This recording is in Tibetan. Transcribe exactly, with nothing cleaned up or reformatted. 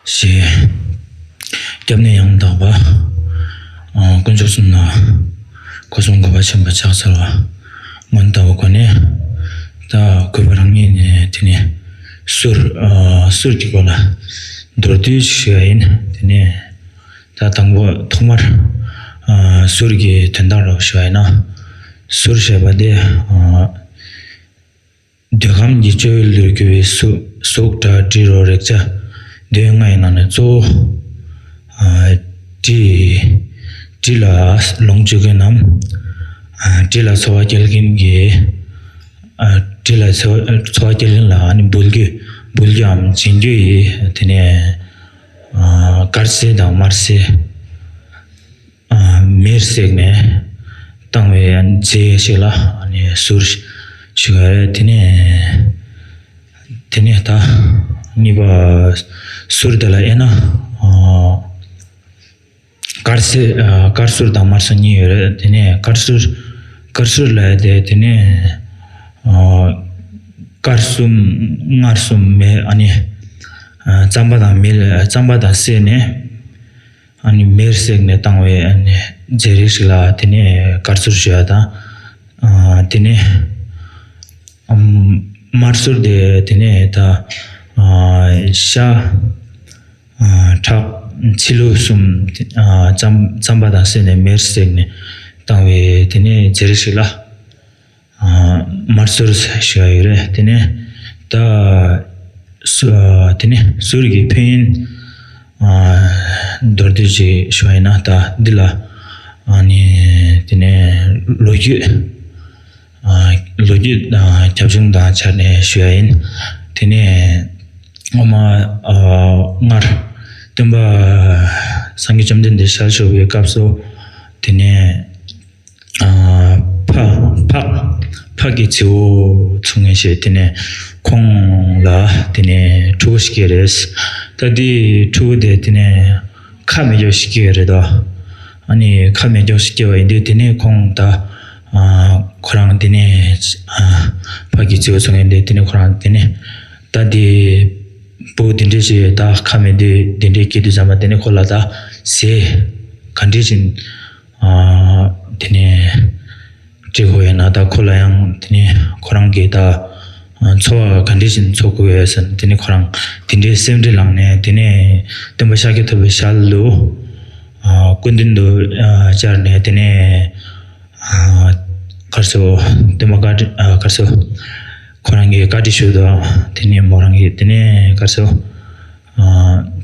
ཞེས། སྐྱབས་གནས་ཡང་དག་པ། ཨ། དཀོན་མཆོག་གསུམ་ལ་སྒོ་གསུམ་གུས་པ་ཆེན་པོས་ཕྱག་འཚལ་བ་སྔོན་ལྟ་བུའི་སྒོ་ནས། ད་གུས་པ་རང་ཉིད་ནས་དེ་ནས་གསུར། ཨ། གསུར་གྱི་སྐོར་ལ་མདོར་བསྡུས་ཤིག་ཞུ་ཡ་ཡིན། དེ་ནས་ད་དང་པོ་ཐོག་མར། ཨ། གསུར་གྱི་དོན་དག་ལ་ཞུ་བ་ཡིན་ན། གསུར་ཞེས་པ་དེ། ཨ། འདོད་ཁམས་ཀྱི་སྤྱོད་ཡུལ་དུ་གྱུར་པའི་གཟུགས། གཟུགས་སྒྲ་དྲི་རོ་རེག་བྱ་འདོད་ལྔ་ཡི་ནང་ནས་གཙོ་བོ། ཨ། དྲི། དྲི་ལ་ལོངས་སྤྱོད་མཁན་ནམ། ཨ། དྲི་ལ་ཚོར་བ་སྐྱེལ་མཁན་གྱི། ཨ། དྲི་ལ་ཚོར་ཚོར་བ་སྐྱེལ་མཁན་ལ་ཨ་ནི་འབུལ་རྒྱུ། འབུལ་རྒྱུའམ་སྦྱིན་རྒྱུ་ཡི་དེ་ནས། ཨ། དཀར་གསེར་དང་དམར་གསེར། ཨ། མེར་བསྲེགས་ནས་བཏང་བའི་རྫས་ཤིག་ལ་ཨ་ནི་གསུར་ཞུ་བ་རེད། དེ་ནས་དེ་ནས་ད་གཉིས་པ་གསུར་དེ་ལ་དབྱེ་ན། ཨ། དཀར་གསེར། ཨ། དཀར་གསུར་དང་དམར་གསུར་གཉིས་ཡོད་རེད། དེ་ནས་དཀར་གསུར། དཀར་གསུར་ལབ་ཡ་དེ་དེ་ནས། ཨ། དཀར་གསུམ་མངར་གསུམ་མེ། ཨ་ནི། ཨ། རྩམ་པ་དང་མེ། རྩམ་པ་དང་བསྲེས་ནས། ཨ་ནི་མེར་བསྲེགས་ནས་བཏང་བའི་ཨ་ནི་རྫས་རིགས་ཤིག་ལ་དེ་ནས་དཀར་གསུར་ཞུ་ཡ་དང་། ཨ། དེ་ནས། ཨམ། དམར་གསུར་དེ་དེ་ནས་ད། ཨ། ཤ། ཨ། ཁྲག། ཚིལ་ལུ་གསུམ། ཨ། རྩམ་རྩམ་པ་དང་བསྲེས་ནས་མེར་བསྲེགས་ནས་བཏང་བའི་དེ་ནས་རྫས་རིགས་ཤིག་ལ། ཨ། དམར་གསུར་ཞུ་བ་ཡོད་རེད། དེ་ནས་ད་གསུ། ཨ། དེ་ནས་གསུར་གྱི་ཕན་ཡོན། ཨ། མདོར་བསྡུས་ཅིག་ཞུ་བ་ཡིན་ན། ད་འདི་ལ་ཨ་ནི་དེ་ནས་ལོ་རྒྱུས། ཨ། ལོ་རྒྱུས། ཨ། རྒྱབ་ལྗོངས་དང་སྦྱར་ནས་ཞུ་ཡ་ཡིན། དེ་ནས་སྔོན་མ། ཨ། སྔར་སྟོན་པ་སངས་རྒྱས་བཅོམ་ལྡན་འདས་ཞལ་བཞུགས་པའི་སྐབས་སུ། དེ་ནས། ཨ། ཕག་ཕག་ཕག་གི་རྫི་བོ་འཚོ་མཁན་ཞིག་དེ་ནས་ཁོང་ལ་དེ་ནས་ཕྲུ་གུ་ཞིག་སྐྱེས་རེད། ད་དེའི་ཕྲུ་གུ་དེ་དེ་ནས་ཁ་མེ་སྒྱོགས་ཤིག་སྐྱེས་རེད་དོ། ཨ་ནི་ཁ་མེ་སྒྱོགས་ཤིག་སྐྱེས་པ་ཡིན་དུས། དེ་ནས་ཁོང་ད། ཨ། ཁོ་རང་དེ་ནས། ཨ། ཕག་གི་རྫི་བོ་འཚོ་མཁན་དེ་དེ་ནས་ཁོ་རང་དེ་ནས་ད་དེ་བུ་དེ་འདྲས་ཞིག་ད་ཁ་མེ་དེ་དེ་འདྲས་སྐྱེས་དུས་ཙམ་པ། དེ་ནས་ཁོ་ལ་ད་ཟས་ག་འདྲས་ཞིག་ཨ། དེ་ནས་སྤྲད་དགོས་ཡོད་ན། ད་ཁོ་ལ་ཡང་དེ་ནས་ཁོ་རང་གིས་ད་འཚོ་བ་ག་འདྲས་ཞིག་འཚོ་དགོས་ཡོད་ཟེར་ནས། དེ་ནས་ཁོ་རང་དེ་འདྲའི་སེམས་ཁྲལ་ལངས་ནས། དེ་ནས་སྟོན་པ་ཤཱཀྱ་ཐུབ་པའི་ཞལ་དུ། ཨ། སྐུ་མདུན་དུ། ཨ། བཅར་ནས། དེ་ནས། ཨ། ག་རེ་ཟེར། སྟོན་པ་བཀའ་དྲིན། ཨ། ག་རེ་ཟེར། ཁོ་རང་གིས་བཀའ་དྲིན་ཞུ་དང་། དེ་ནས་མོ་རང་གིས་དེ་ནས་ག་རེ་ཟེར། ཨ།